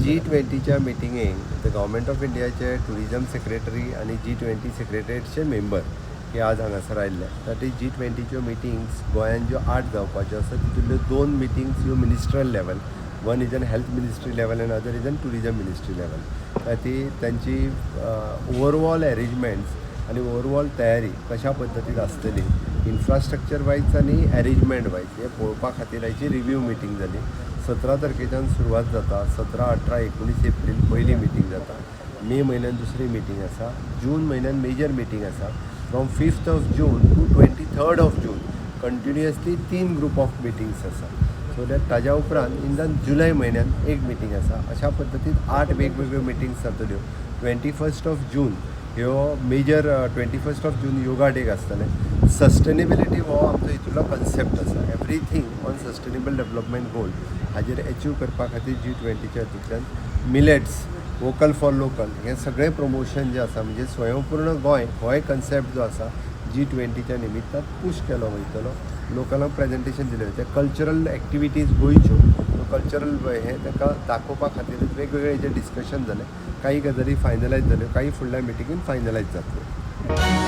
जी ट्वेंटीच्या मिटिंगेक the government of इंडियाचे tourism secretary आनी जी ट्वेंटी सेक्रेटरीचे मेंबर हे आज हांगासर आयिल्ले. तातूंत जी ट्वेंटीच्यो मिटिंग्स गोंयान ज्यो आठ जावपाच्यो आसा, तितूंतल्यो दोन मिटिंग्स ह्यो ministerial level, one is an health ministry level and other is an tourism ministry level. ती तांची ओवरऑल अरेंजमेंट्स आनी ओवरऑल तयारी कशा पद्दतीन आसतली, इन्फ्रास्ट्रक्चर वायज आनी अरेंजमेंट वायज, हें पळोवपा खातीर हाची रिव्यू मिटींग जाली. 17 तारखेच्यान सुरवात जाता. 17, 18, 19 एप्रील पयली मिटींग जाता. मे म्हयन्यान दुसरी मिटींग आसा. जून म्हयन्यान मेजर मिटींग आसा. From 5th of June to 23rd of June continuously तीन ग्रुप ऑफ मिटिंग्स आसा. सो that ताज्या उपरांत इन the जुलय म्हयन्यान एक मिटींग आसा. अशा पद्दतीन आठ वेगवेगळ्यो मिटिंग्स जातल्यो. 21st of June ह्यो major, 21st of June yoga day आसतलें. सस्टेनेबिलिटी हो आमचो हितूंतलो कन्सेप्ट आसा. Everything on sustainable development goal हाजेर एचीव करपा खातीर जी ट्वेंटीच्या हितूंतल्यान मिलेट्स, वोकल फॉर लोकल हें सगळें प्रमोशन जें आसा, म्हणजे स्वयंपूर्ण गोंय होय कन्सेप्ट जो आसा, जी ट्वेंटीच्या निमित्तान पूश केलो वयतलो. लोकलांक प्रेजेंटेशन दिलें वयता. कल्चरल एक्टिविटीज गोंयच्यो, कल्चरल हें तांकां दाखोवपा खातीर वेगवेगळे जे डिस्कशन जालें. काही गजाली फायनलायज जाल्यो, काही फुडल्या मिटिंगेन फायनलायज जातल्यो.